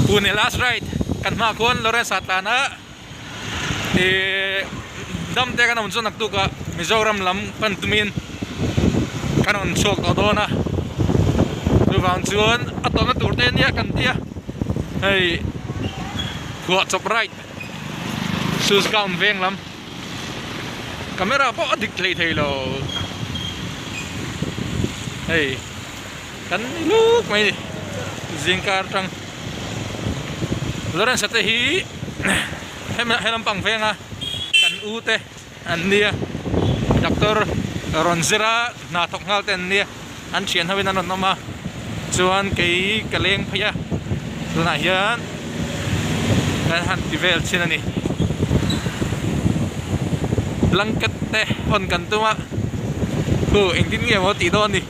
Pune last ride kan hmaah khuan Lawrence ah tlan a ihh dam te kan awm chu naktuk ah Mizoram lam pan tumin kan rawn chhuak tawh dawn a chuvang chuan a tawlhna tur te ania kan tia hei phuah chawp ride shoes gown veng lam. Camera pawh a dik hlei thei lo hei kan ni luk mai ni zingkar tang Lawrence a te hi hemi he lampang venga kan u te an nia doctor rawn zir a hna thawk nghal te an nia an thian ho in an rawn awm a chuan kei ka leng phei a tunah hian kan han ti vel chin a ni blanket te hawn kan tum a khu engtin nge maw tih dawn ni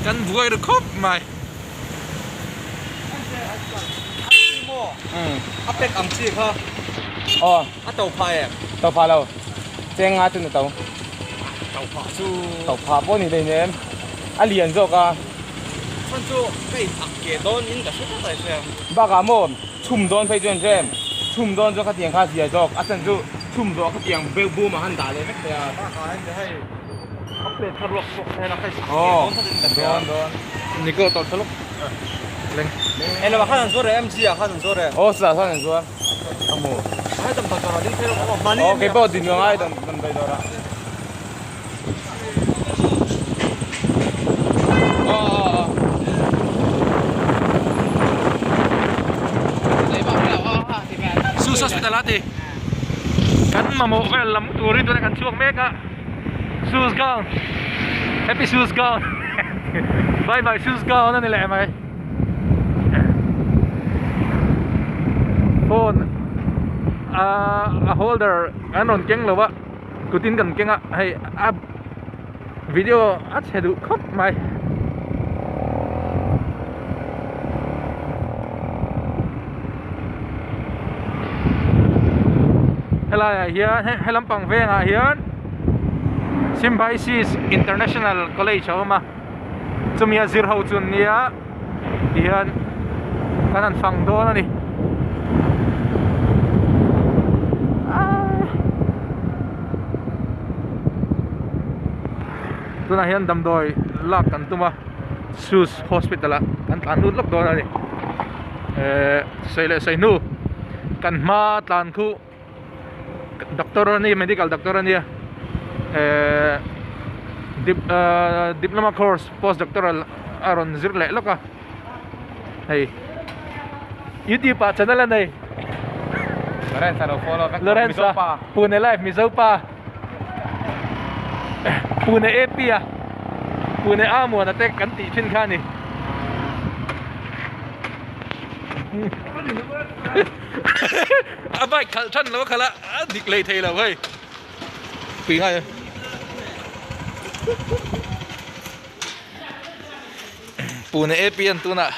kan buai ru khawp mai. A pek ang chi kha a to phah em? To phah lo cheng nga chu na to. To phah chu. To phah pawh ni hleinem a lian zawk a. Chhan chu ka in ak ke dawn in ka hre tlat a hre. Bakah maw chhum dawn phei chuan hrem chhum dawn chu khatiang kha zia zawk a chhan chu chhum zawh khatiang beu bum ah han dah leh vek thei a. Bakah hei hei a plate kha ruak chhuak thei a ka in ak ke dawn tlat in ka hria. Dawn dawn. Niko tawlh tha lawk leng. Eng lamah khan an zuar e MG ah khan an zuar e. Aw chutah khan an zuar. Ka hmu. Ai damdawi dawrah ding phei rawh aw. Mahni Aw kei pawh din ka ngai damdawi dawrah. Aw aw aw. Sus Hospital a ti. Kan mamawh vel lam turin tunah kan chhuak mek a. Sus gown. Happy Sus gown. Bye bye Sus gown a ni leh mai. Phone a holder an rawn keng lo a kutin kan keng a hei a video a chhe duh khawp mai. Helai ah hian he lampang vengah hian Symbiosis International College a awm a. Chumi a zir ho chu an nia tihian kan han fang dawn a ni tunah hian damdawi lak kan tum a sus hospital ah kan tlan lut lawk dawn a ni ehh sawi leh sawi hnu kan hma tlan khu Doctor a ni medical doctor a nia ehh dip ahh diploma course post doctoral a rawn zir leh lawk a hei youtube ah channel a nei Lawrence a lo follow vek Lawrence a Pune live Mizo pa Pune AP a Pune a muana te kan tih thin kha a ni. A bike khalh than lo a khalh a a dik lei thei lo hei pui ngai e Pune AP an tunah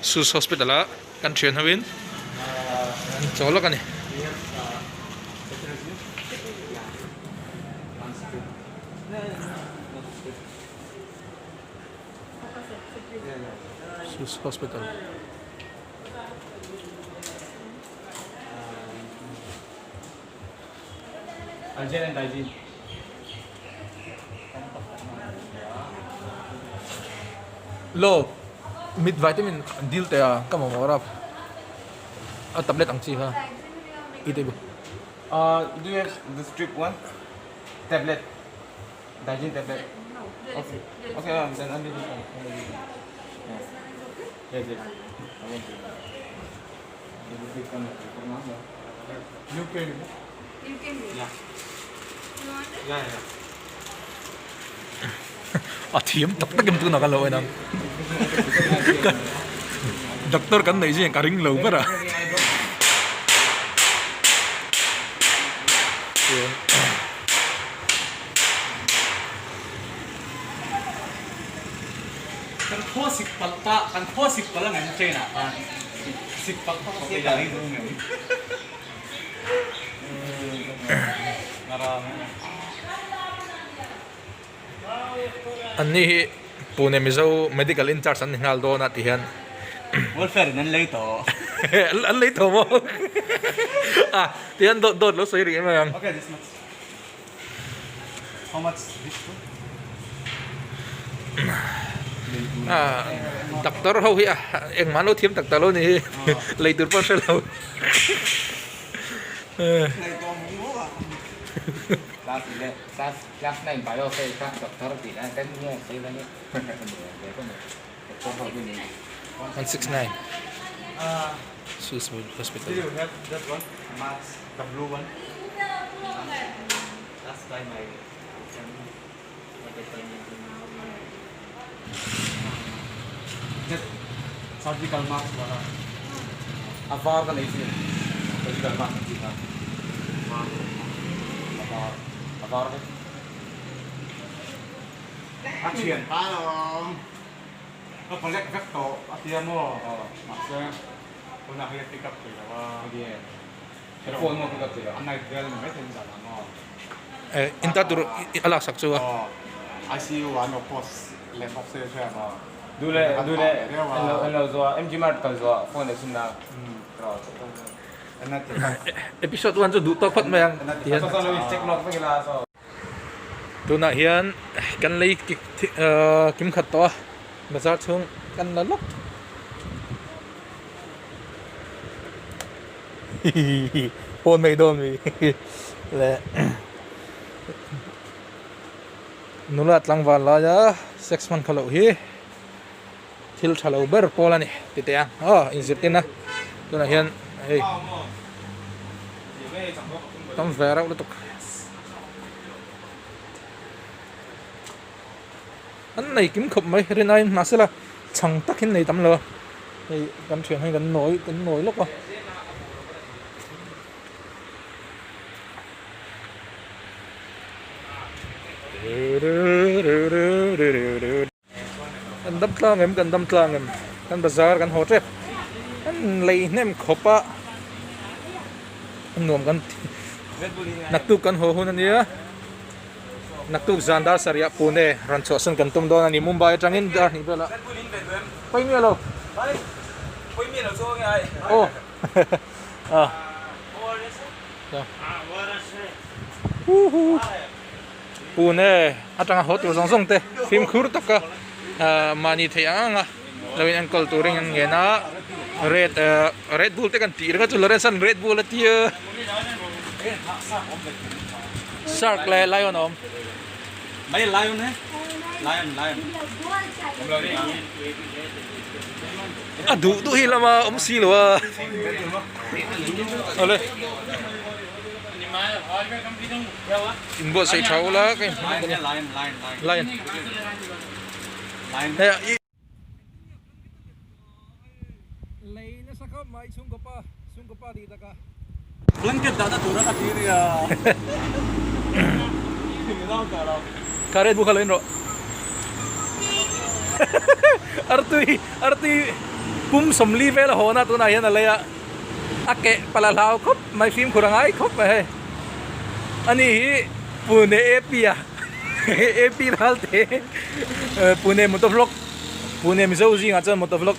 Sus Hospital ah Kan thian ho in an chawl lawk a ni. Sus Hospital. Lo mit vitamin dil teh a ka mamawh rap a tablet ang chi kha i tih Do you have the strip one tablet Digene tablet okay okay then only this one only this one yes yes I want to You can You can yeah yeah yeah A thiam tak tak em tunah kan lo en ang doctor kan neih zing ka ring lo ber a. Kan khua sik palh ta kan khua sik palh ang em train ah khan sik palh ta ka ring lo em. An ni hi Pune Mizo Medical in charge an ni nghal dawn a ti hian Welfare in an lei tawh. An lei tawh maw? A ti hian dawt dawt lo sawi rih mai ang. Okay this much. How much this two? A doctor ho hi a engmah an lo thiam tak tak lo ni hi lei tur pawh an hre lo. Class 11 class class 9 bio phei kha doctor tih lai kan nge sawi la ni doctor ho chu ni 169 Swiss Hospital Do you have that one? Max, the blue one? Last time I That surgical mask wala. A var ka nei sin surgical mask an tih kha a var a var vek. A thian ta alawm. Ka collect vek tawh a tia maw? Mahse tunah hian pick up thei lo a. Ka phone maw pick up thei lo. A night vel ni maithei in zan ah maw? Eh inta tur a lak sak chu a. Aw ICU ah an lo post leh bawk se hriat a. Duh leh duh leh an lo zuah MG Mart kal zuah phone leh chhun na. Episode 1 chu duh tawk phawt mai ang ti hian. Tunah hian kan lei kim khat tawh a bazar chhung kan la lawk. Hihihi phone mai dawn mi le nula tlangval laia sex hman kha loh hi thil tha lo ber pawl a ni ti teh ang aw inzirtir na tunah hian hei tam ve reuh lutuk an nei kim khawp mai rin aiin mahsela chhang takin nei tam lo a hei kan thian hian kan nawi kan nawi lawk a. Kan dam tlang em kan dam tlang em kan bazar kan haw tep kan lei hnem khawp a nuam kan naktuk kan haw hun ania naktuk zan dar sarih ah Pune rawn chhuahsan kan tum dawn a ni Mumbai atangin dar hnih velah pawi miah lo aw a huhu. Pune atanga haw tur zawng zawng te fimkhur taka mahni theih ang ang a lo in enkawl turin an ngen a red red bull te kan tih ringawt chu Lawrence an red bull a tia shark leh lion a awm. A duh duh hi lama awm si lo a awle. Inbuatsaih tha ula ka inhmu bawk a lion hei a lei nasa khawp mai chhungkaw pa chhungkaw pa tih takah blanket dahna tura ka ti nia ka red bull kha lo in rawh artui artui pum sawmli vel a hawn a tunah hian a lei a. A keh palh a hlau khawp mai fimkhur a ngai khawp mai hei ani hi Pune AP a AP ral te Pune motor vlog Pune Mizo zingah chuan motor vlog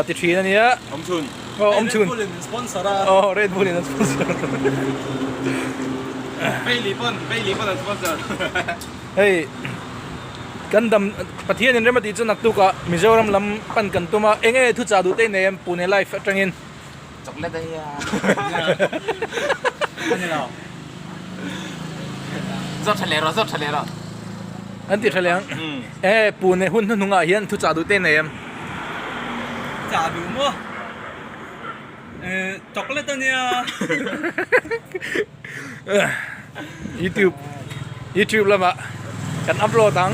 ti thin a nia awm chhun aw awm chhun Red Bull in an sponsor a aw Red Bull in an sponsor Bailey pawn Bailey pawn an sponsor hei kan dam Pathian in rem a tih chu naktuk ah Mizoram lam pan kan tum a eng nge thuchah duh te nei em Pune life atangin Chocolate a hia a ni lo Zawt tha leh rawh zawt tha leh rawh An ti tha leh ang e Pune hun hnuhnung ah hian thuchah duh te nei em Chah duh maw Chocolate a nia YouTube YouTube lamah kan upload ang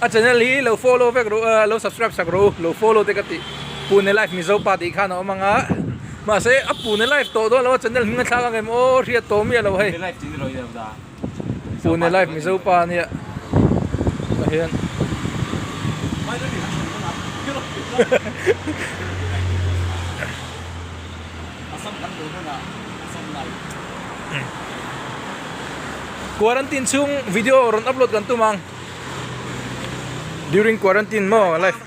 a channel hi lo follow vek ru a lo subscribe sak ru lo follow te ka tih Pune life Mizo pa tih khan a awm ang a mahse a Pune life tawh dawn lo a channel hming a thlak ang em aw hriat tawh miah lo hei Pune life Mizo pa ania tah hian Assam kan duh hunah Assam life. Quarantine chhung video rawn upload kan tum ang. During quarantine maw life.